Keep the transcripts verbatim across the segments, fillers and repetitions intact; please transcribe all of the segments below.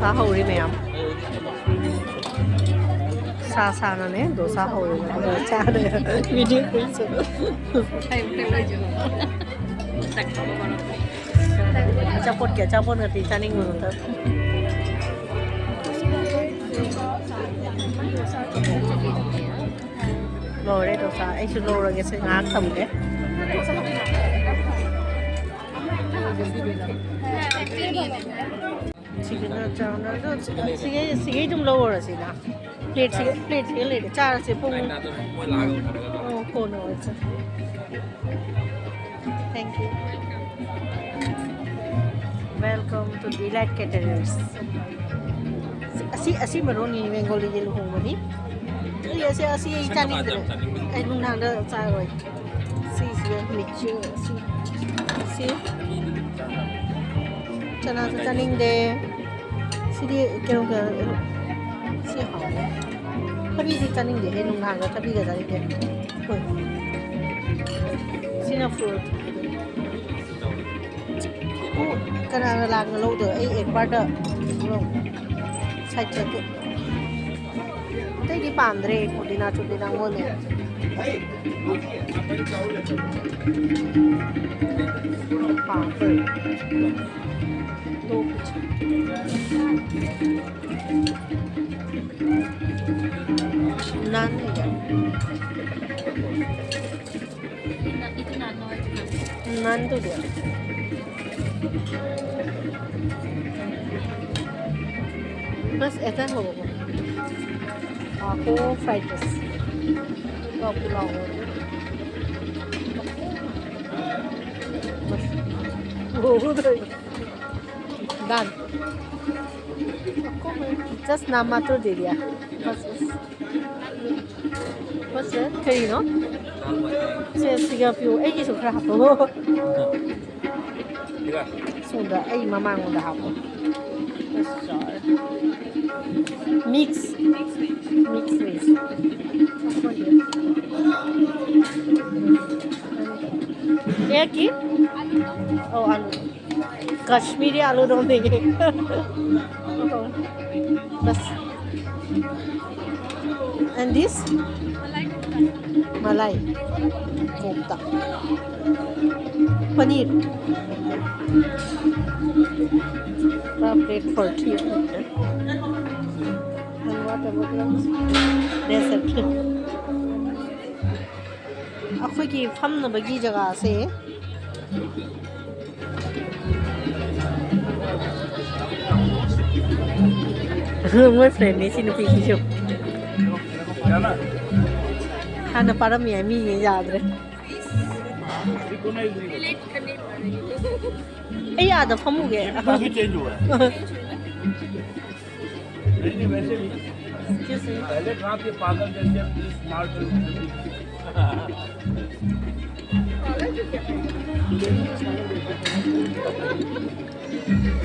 ꯆꯥꯍꯧꯔꯤ ꯃꯌꯥꯝ꯫ ꯁꯥ ꯁꯥꯅꯅꯦ ꯗꯣꯁꯥ ꯍꯧꯔꯤꯕ꯫ ꯑꯗꯣ ꯆꯥꯔꯦ꯫ ꯚꯤꯗꯤꯑꯣ ꯀꯨꯏꯁꯨ꯫ ꯑꯆꯥꯄꯣꯠꯀꯤ ꯑꯆꯥꯄꯣꯠ ꯉꯥꯛꯇꯤ ꯆꯥꯅꯤꯡꯕ ꯉꯥꯛꯇ꯫ ꯂꯣꯏꯔꯦ ꯗꯣꯁꯥ꯫ ꯑꯩꯁꯨ ꯂꯧꯔꯒꯦ꯫ ꯁꯤ ꯉꯥꯏꯍꯥꯛ ꯊꯝꯒꯦ꯫ ꯁꯤꯒꯤꯅ ꯆꯥꯎꯅ ꯑꯗꯣ ꯁꯤꯒꯩ ꯁꯤꯒꯩ ꯑꯗꯨꯝ ꯂꯧꯔꯁꯤꯅ꯫ ꯄ꯭ꯂꯦꯠꯁꯤꯒ ꯄ꯭ꯂꯦꯠꯁꯤꯒ ꯂꯩꯔꯦ꯫ ꯆꯥꯔꯁꯦ ꯄꯨꯡ꯫ ꯑꯣ, ꯀꯣꯟꯅ ꯑꯣꯏꯔꯁꯦ꯫ Thank you. Welcome to Delight Caterers. ꯑꯁꯤ ꯑꯁꯤ ꯃꯔꯣꯟꯅꯤ ꯕꯦꯡꯒꯣꯂꯤꯒꯤ ꯂꯨꯍꯣꯡꯕꯅꯤ꯫ ꯑꯩ ꯑꯁꯤ ꯑꯁꯤ ꯑꯩ ꯆꯥꯅꯤꯡꯗ꯭ꯔꯦ꯫ ꯑꯩ ꯅꯨꯡꯗꯥꯡꯗ ꯆꯥꯔꯣꯏ꯫ ꯁꯤꯁꯤꯗ ꯃꯤꯛꯆꯔ ꯁꯤ ꯁꯤ ꯆꯅꯥꯁꯨ ꯆꯥꯅꯤꯡꯗꯦ꯫ ꯁꯤꯗꯤ ꯀꯩꯅꯣ ꯀꯩꯅꯣ ꯁꯤ ꯍꯥꯎ꯫ ꯊꯕꯤꯗꯤ ꯆꯥꯅꯤꯡꯗꯦ꯫ ꯑꯩ ꯅꯨꯡꯗꯥꯡꯗ ꯊꯕꯤꯒ ꯆꯥꯅꯤꯡꯗꯦ꯫ ꯍꯣꯏ꯫ ꯁꯤꯅ ꯐ꯭ꯔꯨꯠ꯫ ꯎ, ꯀꯅꯥꯅ ꯂꯥꯛꯅ ꯂꯧꯗꯣꯏ? ꯑꯩ ꯑꯦꯛꯕꯥꯔꯗ ꯂꯧ꯫ ꯁꯥꯏꯠ ꯆꯠꯀꯦ꯫ ꯑꯇꯩꯗꯤ ꯄꯥꯝꯗ꯭ꯔꯦ꯫ ꯄꯨꯗꯤꯅꯥ ꯆꯨꯗꯤꯅꯥ ꯉꯣꯟꯅꯦ꯫ ꯄꯥꯝꯗ꯭ꯔꯦ꯫ ꯗꯣ꯫ ꯅꯥꯟ ꯍꯦ ꯀꯌꯥ? ꯅꯥꯟ ꯇꯨ ꯗꯤꯌꯥ꯫ ꯕꯁ ꯑꯦꯇꯥ ꯍꯣ꯫ ꯍꯥ, ꯀꯣ ꯐ꯭ꯔꯥꯏꯗ ꯔꯥꯏꯁ꯫ ꯀꯣ ꯄꯨꯂꯥꯎ ꯍꯣ꯫ ꯕꯁ꯫ ꯍꯣ ꯍꯣ ꯗꯥꯏ꯫ ꯗꯥꯟ꯫ ꯖꯁ ꯅꯥꯝ ꯃꯥꯇ꯭ꯔ ꯗꯦ ꯗꯤꯌꯥ꯫ ꯕꯁ, ꯕꯁ꯫ ꯕꯁ, ꯀꯔꯤꯅꯣ? ꯁꯦ, ꯁꯤꯒ ꯄꯤꯌꯨ꯫ ꯑꯩꯒꯤꯁꯨ ꯈꯔ ꯍꯥꯞꯄꯛꯑꯣ꯫ ꯁꯣꯝꯗ ꯑꯩ ꯃꯃꯥꯡꯂꯣꯝꯗ ꯍꯥꯞꯄꯣ꯫ ꯃꯤꯛꯁ꯫ Mix vase. ꯑꯦ ꯀꯤ? ꯑꯧ, ꯑꯥꯂꯨ꯫ Kashmiri aloo dum denge. Bas. And this? Malai kofta. Paneer. Pura plate for three. And what about the dessert? ꯑꯩꯈꯣꯏꯒꯤ ꯐꯝꯅꯕꯒꯤ ꯖꯒꯥꯁꯦ꯫ ꯃꯣꯏ friendꯅꯤ ꯁꯤ ꯅꯨꯄꯤꯁꯤꯁꯨ꯫ ꯍꯥꯟꯅ ꯄꯥꯔꯝꯃꯤ ꯍꯥꯏ ꯃꯤꯁꯦ ꯌꯥꯗ꯭ꯔꯦ꯫ ꯑꯩ ꯑꯥꯗ ꯐꯝꯃꯨꯒꯦ꯫ काफी चेंज हुआ है। नहीं, नहीं, वैसे भी। Excuse me. पहले कहाँ थे पागल जैसे, अभी स्मार्ट जैसे।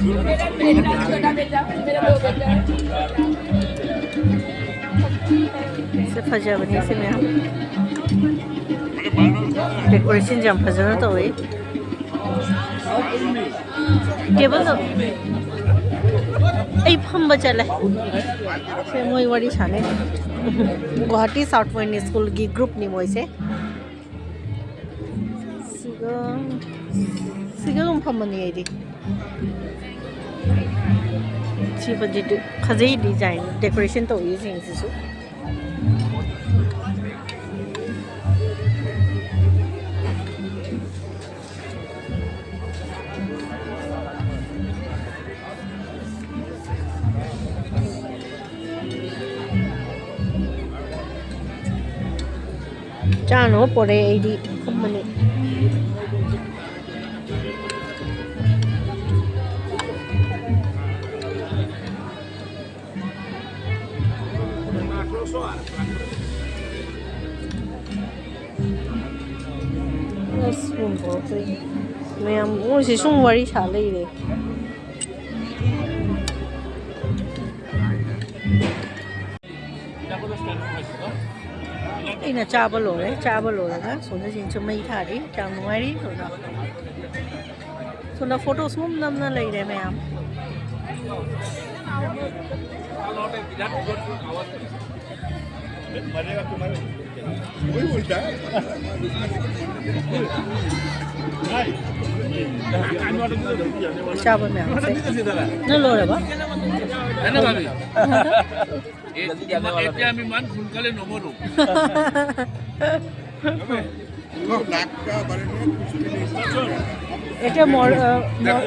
मेरा बेटा, छोटा बेटा, मेरा दो बेटा है। ꯁꯤ ꯐꯖꯕꯅꯤ ꯁꯤ ꯃꯌꯥꯝ꯫ Decorationꯁꯦ ꯌꯥꯝ ꯐꯖꯅ ꯇꯧꯋꯤ꯫ Tableꯗꯣ ꯑꯩ ꯐꯝꯕ ꯆꯠꯂꯦ꯫ ꯁꯦ ꯃꯣꯏ ꯋꯥꯔꯤ ꯁꯥꯟꯅꯩ꯫ ꯒꯨꯋꯥꯍꯥꯇꯤ South Point Schoolꯒꯤ groupꯅꯤ ꯃꯣꯏꯁꯦ꯫ ꯁꯤꯒ ꯁꯤꯒ ꯑꯗꯨꯝ ꯐꯝꯃꯅꯤ ꯑꯩꯗꯤ꯫ ꯁꯤ ꯐꯖꯩ, ꯐꯖꯩ design, decoration ꯇꯧꯔꯤꯁꯤꯡꯁꯤꯁꯨ꯫ ꯆꯥꯅꯕ ꯄꯣꯔꯛꯑꯦ, ꯑꯩꯗꯤ ꯐꯝꯕꯅꯤ꯫ ꯑꯁ, ꯃꯌꯥꯝ ꯃꯣꯏꯁꯤ ꯁꯨꯝ ꯋꯥꯔꯤ ꯁꯥ ꯂꯩꯔꯦ꯫ ꯑꯩꯅ ꯆꯥꯕ ꯂꯣꯏꯔꯦ꯫ ꯆꯥꯕ ꯂꯣꯏꯔꯒ ꯁꯣꯝꯗ ꯁꯤꯡꯁꯨ ꯃꯩ ꯊꯥꯔꯤ꯫ ꯌꯥꯝ ꯅꯨꯡꯉꯥꯏꯔꯤ ꯁꯣꯝꯗ꯫ ꯁꯣꯝꯗ ꯐꯣꯇꯣꯁꯨ ꯑꯗꯨꯝ ꯅꯝꯅ ꯂꯩꯔꯦ ꯃꯌꯥꯝ꯫ ꯆꯥꯕ ꯃꯌꯥꯝꯁꯦ꯫ ꯅꯪ ꯂꯣꯏꯔꯕ? এতিয়া আমি ইমান সোনকালে নমৰো। এইটো মোৰ, আহ, মোৰ,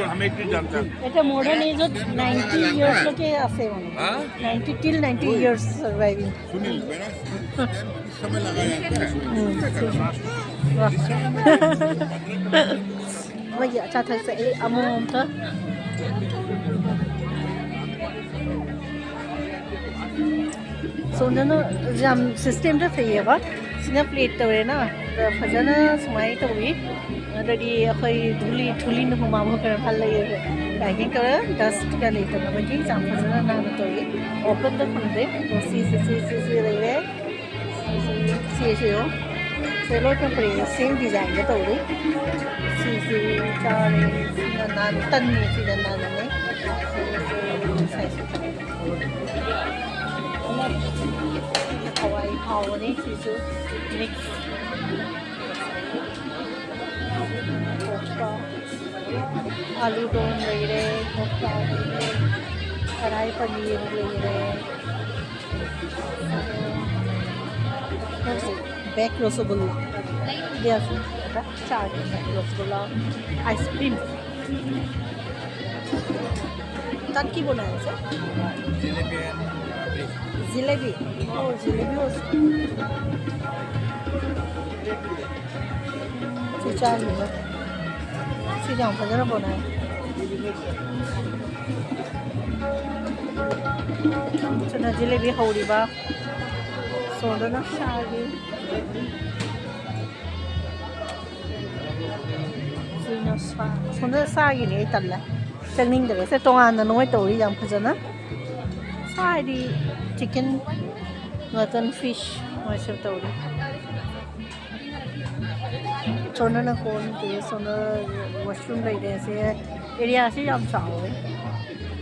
এইটো মডাৰ্ণ এজত নাইণ্টি ইয়াৰ্ছলৈকে আছে মানে। Ninety, till ninety years surviving. Um, um. ꯋꯥ꯫ ꯃꯣꯏꯒꯤ ꯑꯆꯥ ꯑꯊꯛꯁꯦ ꯑꯩ ꯑꯃꯃꯝꯇ꯫ ꯁꯣꯝꯗꯅ ꯌꯥꯝ ꯁꯤꯁꯇꯦꯝꯗ ꯐꯩꯌꯦꯕ꯫ ꯁꯤꯅ ꯄ꯭ꯂꯦꯠ ꯇꯧꯔꯦꯅ, ꯑꯗ ꯐꯖꯅ ꯁꯨꯃꯥꯏꯅ ꯇꯧꯏ꯫ ꯑꯗꯨꯗꯤ ꯑꯩꯈꯣꯏ ꯙꯨꯂꯤ, ꯙꯨꯂꯤꯅ ꯍꯨꯃꯥꯡ ꯈꯔ ꯍꯜꯂꯛꯑꯦ꯫ ꯄꯦꯀꯤꯡ ꯇꯧꯔ ꯗꯁꯠꯀ ꯂꯩꯇꯅꯕꯒꯤ ꯌꯥꯝ ꯐꯖꯅ ꯅꯥꯟꯅ ꯇꯧꯏ꯫ ꯑꯣꯄꯟꯗ ꯐꯪꯗꯦ꯫ ꯑꯗꯣ ꯁꯤꯁꯦ, ꯁꯤꯁꯦ, ꯁꯤ ꯂꯩꯔꯦ꯫ ꯁꯤꯁꯦ, ꯁꯤꯁꯦ ꯌꯦꯡꯉꯣ꯫ ꯁꯦ ꯂꯣꯏ ꯄꯨꯔꯛꯑꯦ꯫ ꯁꯦꯝ ꯗꯤꯖꯥꯏꯟꯗ ꯇꯧꯔꯤ꯫ ꯁꯤꯁꯦ ꯆꯥꯔꯦ꯫ ꯁꯤꯅ ꯅꯥꯟ ꯇꯟꯅꯤ꯫ ꯁꯤꯅ ꯅꯥꯟꯅꯦ꯫ ꯁꯤꯁꯦ ꯉꯁꯥꯏꯁꯨ ꯍꯋꯥꯏ ꯍꯥꯎꯕꯅꯤ꯫ ꯁꯤꯁꯨ ꯃꯤꯛꯁ꯫ ꯑꯥꯂꯨ ꯗꯣꯟ ꯂꯩꯔꯦ, ꯀꯣꯐꯇꯥ ꯂꯩꯔꯦ, ꯀꯔꯥꯏ ꯄꯅꯤꯔ ꯂꯩꯔꯦ꯫ ꯍꯧꯖꯤꯛ ꯕꯦꯛ ꯔꯁꯒꯨꯜꯂꯥ꯫ ꯆꯥꯒꯦ ꯕꯦꯛ ꯔꯁꯒꯨꯜꯂꯥ, ꯑꯥꯏꯁ ꯀ꯭ꯔꯤꯝ꯫ তাত কি বনাই আছে? জিলেবি। অ, জিলেবিও আছে। ꯁꯤ ꯆꯥꯔꯤꯕ꯫ ꯁꯤꯁꯨ ꯌꯥꯝ ꯐꯖꯅ ꯕꯣꯅꯥꯏ꯫ ꯁꯤꯅ ꯖꯤꯂꯦꯕꯤ ꯍꯧꯔꯤꯕ꯫ ꯁꯣꯝꯗꯅ ꯁꯥꯒꯤ꯫ ꯁꯤꯅ ꯁꯥ-, ꯁꯣꯝꯗ ꯁꯥꯒꯤꯅꯦ, ꯑꯩ ꯇꯜꯂꯦ꯫ ꯆꯪꯅꯤꯡꯗꯔꯦ꯫ ꯁꯦ ꯇꯣꯉꯥꯟꯅ ꯅꯣꯏ ꯇꯧꯔꯤ ꯌꯥꯝ ꯐꯖꯅ꯫ ꯁꯥ ꯍꯥꯏꯗꯤ ꯆꯤꯀꯟ, ꯃꯇꯟ, ꯐꯤꯁ ꯃꯣꯏꯁꯨ ꯇꯧꯔꯤ꯫ ꯁꯣꯝꯗꯅ ꯀꯣꯟ ꯇꯦ, ꯁꯣꯝꯗ ꯋꯥꯁꯔꯨꯝ ꯂꯩꯔꯦ꯫ ꯁꯦ ꯑꯦꯔꯤꯌꯥꯁꯤ ꯌꯥꯝ ꯆꯥꯎꯋꯦ,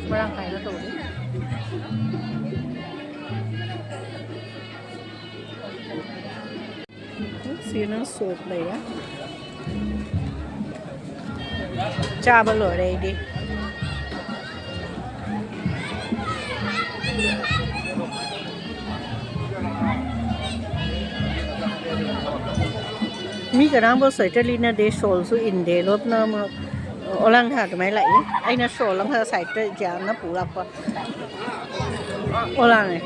ꯃꯔꯥꯡ ꯀꯥꯏꯅ ꯇꯧꯋꯦ꯫ ꯁꯤꯅ ꯁꯣꯞ ꯂꯩꯔꯦ꯫ ꯆꯥꯕ ꯂꯣꯏꯔꯦ ꯑꯩꯗꯤ꯫ ꯃꯤ ꯀꯅꯥꯝꯕꯨ ꯁ꯭ꯋꯦꯇꯔ ꯂꯤꯠꯅꯗꯦ, ꯁꯣꯜꯁꯨ ꯏꯟꯗꯦ꯫ ꯂꯣꯞꯅ ꯑꯃꯨꯛ ꯑꯣꯂꯥꯡ ꯊꯥ ꯑꯗꯨꯃꯥꯏꯅ ꯂꯥꯛꯏ꯫ ꯑꯩꯅ ꯁꯣꯜ ꯑꯃ ꯁꯥꯏꯠꯇ ꯖꯤꯌꯥꯟꯅ ꯄꯨꯔꯛꯄ꯫ ꯑꯣꯂꯥꯡꯅꯦ꯫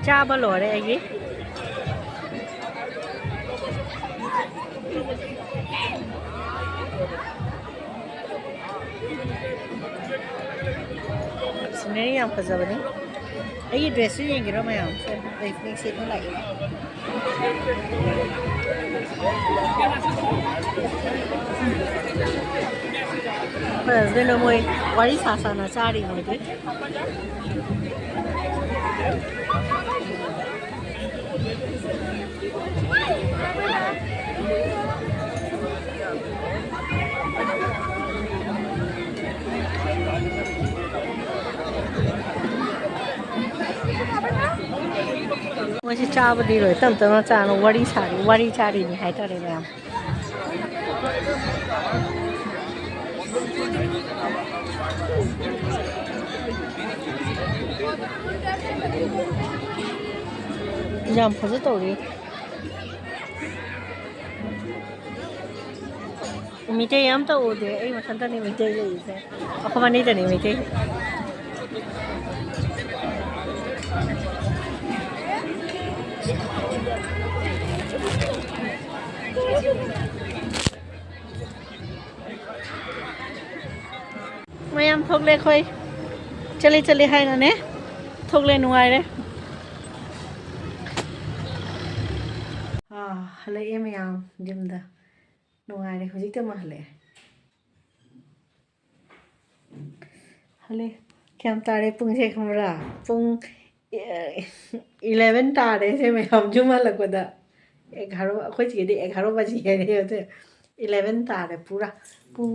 ꯆꯥꯕ ꯂꯣꯏꯔꯦ ꯑꯩꯒꯤ꯫ ꯁꯤꯅꯔꯤ ꯌꯥꯝ ꯐꯖꯕꯅꯤ꯫ ꯑꯩꯒꯤ ꯗ꯭ꯔꯦꯁꯁꯨ ꯌꯦꯡꯒꯦꯔꯣ ꯃꯌꯥꯝ? ꯁꯦ, ꯑꯩ ꯐꯅꯦꯛ ꯁꯦꯠꯅ ꯂꯥꯛꯑꯦ꯫ ꯑꯩꯈꯣꯏ ꯍꯁꯕꯦꯟꯗꯣ ꯃꯣꯏ ꯋꯥꯔꯤ ꯁꯥ ꯁꯥꯅ ꯆꯥꯔꯤ ꯃꯣꯏꯗꯤ꯫ ꯃꯣꯏꯁꯤ ꯆꯥꯕꯗꯤ ꯂꯣꯏ ꯇꯞ ꯇꯞꯅ ꯆꯥꯅ ꯋꯥꯔꯤ ꯁꯥꯔꯤ, ꯋꯥꯔꯤ ꯁꯥꯔꯤꯅꯤ ꯍꯥꯏꯇꯥꯔꯦ ꯃꯌꯥꯝ꯫ ꯌꯥꯝ ꯐꯖ ꯇꯧꯔꯤ꯫ ꯃꯤꯇꯩ ꯑꯝꯇ ꯎꯗꯦ, ꯑꯩ ꯃꯊꯟꯇꯅꯤ ꯃꯤꯇꯩ ꯂꯩꯔꯤꯁꯦ꯫ ꯑꯩꯈꯣꯏ ꯑꯅꯤꯗꯅꯤ ꯃꯤꯇꯩ꯫ ꯃꯌꯥꯝ ꯊꯣꯛꯂꯦ ꯑꯩꯈꯣꯏ꯫ ꯆꯠꯂꯤ ꯆꯠꯂꯤ ꯍꯥꯏꯅꯅꯦ ꯊꯣꯛꯂꯦ, ꯅꯨꯡꯉꯥꯏꯔꯦ꯫ ꯑꯥ, ꯍꯜꯂꯛꯑꯦ ꯃꯌꯥꯝ ꯌꯨꯝꯗ꯫ ꯅꯨꯡꯉꯥꯏꯔꯦ, ꯍꯧꯖꯤꯛꯇ ꯑꯃ ꯍꯜꯂꯛꯑꯦ꯫ ꯍꯜꯂꯦ꯫ ꯀꯌꯥꯝ ꯇꯥꯔꯦ ꯄꯨꯡꯁꯦ ꯈꯪꯕ꯭ꯔꯥ? ꯄꯨꯡ ꯏꯂꯦꯚꯦꯟ ꯇꯥꯔꯦ ꯁꯦ ꯃꯌꯥꯝ ꯌꯨꯝ ꯍꯜꯂꯛꯄꯗ꯫ ꯑꯦꯒꯥꯔꯣ, ꯑꯩꯈꯣꯏ ꯆꯦꯗꯤ ꯑꯦꯒꯥꯔꯣ ꯕꯖꯤ ꯍꯥꯏꯔꯦ ꯑꯗꯨ꯫ ꯏꯂꯦꯚꯦꯟ ꯇꯥꯔꯦ ꯄꯨꯔꯥ꯫ ꯄꯨꯡ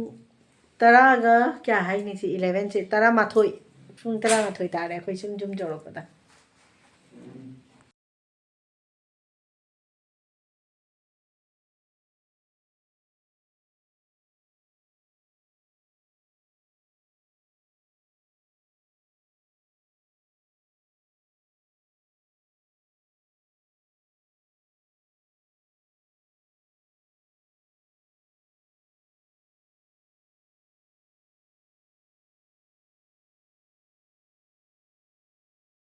ꯇꯔꯥꯒ ꯀꯌꯥ ꯍꯥꯏꯅꯤ ꯁꯤ? ꯏꯂꯦꯚꯦꯟꯁꯦ ꯇꯔꯥꯃꯥꯊꯣꯏ꯫ ꯄꯨꯡ ꯇꯔꯥꯃꯥꯊꯣꯏ ꯇꯥꯔꯦ ꯑꯩꯈꯣꯏ ꯁꯨꯝ ꯌꯨꯝ ꯌꯧꯔꯛꯄꯗ꯫